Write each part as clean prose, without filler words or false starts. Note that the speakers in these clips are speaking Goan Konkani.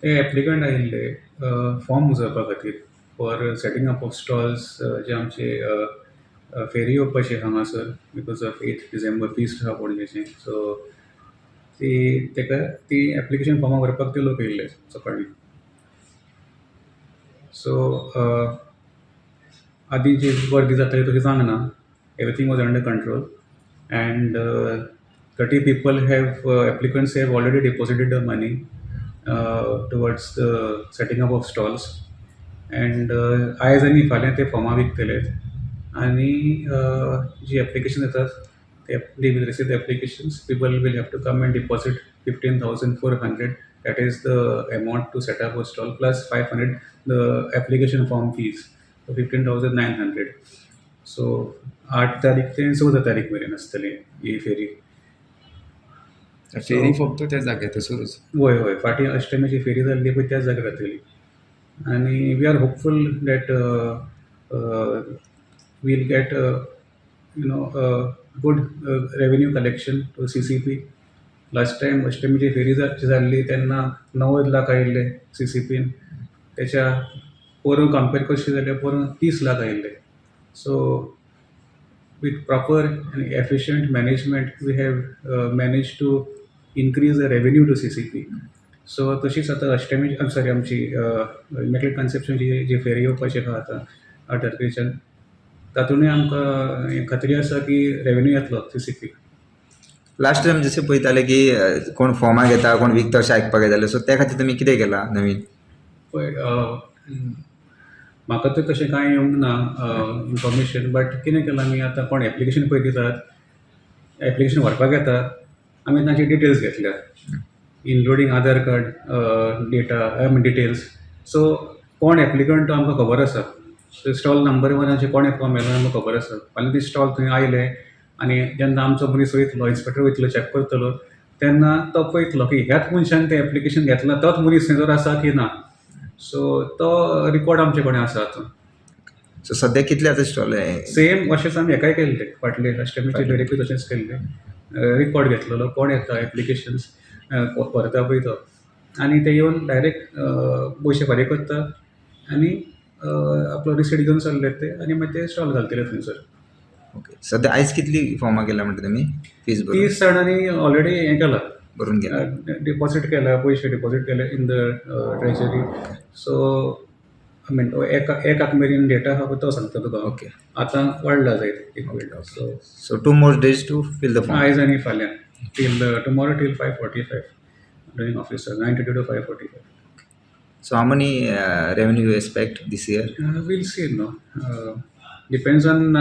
ते एप्लिकंट आयिल्ले फॉर्म भरपा खातीर for setting up of stalls, जे आमचे फेरी येवपाची हांगासर because of 8 December feast आसा पणजेचें. सो ती तेका ती एप्लिकेशन फॉर्मां भरपाक ते लोक येयल्ले सकाळीं. सो आदीं जी गर्दी जाताली तशी जावंक ना. Everything was under control and 30 people have applicants have already deposited the money towards the setting up of stalls and आयज आनी फाल्यां ते फॉर्मां विकतले आनी जी एप्लिकेशन येतात ते, they will receive the applications. People will have to come and deposit 15,400, that is the amount to set up a stall, plus 500 the application form fees, so 15,900. So 8 तारीख ते 14 तारीख मेरेन आसतली ही फेरी. फेरी फक्त त्या जाग्यार? वय, फाटीं अश्टमीची फेरी जाल्ली पळय, त्याच जाग्यार जातली आनी we are hopeful that we'll get good revenue collection to CCP. Last time अश्टमीची फेरी जाल्ली तेन्ना 90 लाख आयिल्ले सीसीपीन. तेच्या पोरूं कंपेर करशी जाल्यार पोरूं 30 लाख आयिल्ले. So with proper and efficient management, we have managed to increase the revenue to CCP. So तशीच आतां अश्टमी, सॉरी, आमची इमॅक्युलेट कन्सेप्शनची जी फेरी येवपाची आहा आतां 8 तारखेच्यान, तातूंतय आमकां खात्री आसा की रेवेन्यू येतलो सीसीपी. लास्ट टायम जशें पळयताले की कोण फॉर्मां घेता, कोण विकता अशें आयकपाक येतालें. सो त्या खातीर तुमी कितें केलां नवीन? पळय, म्हाका तर तशें कांय येवंक ना इन्फॉर्मेशन, बट कितें केलां आमी आतां, कोण एप्लिकेशन पळय दितात, एप्लिकेशन व्हरपाक येता, आमी तांचे डिटेल्स घेतल्यात, including Aadhaar card data, I mean, details. So कोण एप्लिकंट तो आमकां खबर आसा. स्टॉल नंबर वनाचेर कोणें फॉर्म व्हेलां आमकां खबर आसा. फाल्यां ते स्टॉल थंय आयले आनी जेन्ना आमचो मनीस वयतलो, इन्स्पेक्टर वयतलो, चॅक करतलो, तेन्ना तो पळयतलो की ह्याच मनशान तें एप्लिकेशन घेतलां, तोच मनीस थंयसर आसा की ना. सो तो रिकॉर्ड आमचे कडेन आसा आतां. सो सद्याक कितले आतां स्टॉल? सेम अशेंच आमी हेकाय केल्लें, फाटले अश्टमीचे फेरयेकूय तशेंच केल्लें. रिकॉर्ड घेतलेलो, कोण येता एप्लिकेशन्स व्हरता पळय तो, आनी ते येवन डायरेक्ट पयशे फारीक करता आनी आपलो रिसीट घेवन चल्ले ते आनी मागीर ते स्टॉल घालतले थंयसर. ओके, सद्या आयज कितली फॉर्मां केल्या म्हणटा तुमी फीज भरून? 30 जाणांनी ऑलरेडी हें केलां. भरून गेला. डिपॉजीट केला, पयशे डिपॉजीट केले in the treasury. So I mean, एकाक मेरेन डेटा आहा पळय तो सांगता तुका. आतां वाडला जायत एक वेळ, so So 2 more days to fill the form. आयज आनी फाल्यां, till tomorrow, till 5:45 during office, 9:30 to 5:45. So how many revenue you expect this year? We'll see, no? Depends on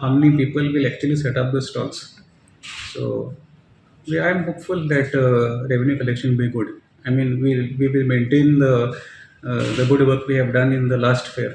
how many people will actually set up the stalls. So I am hopeful that revenue collection will be good. I mean, we will maintain the good work we have done in the last fair.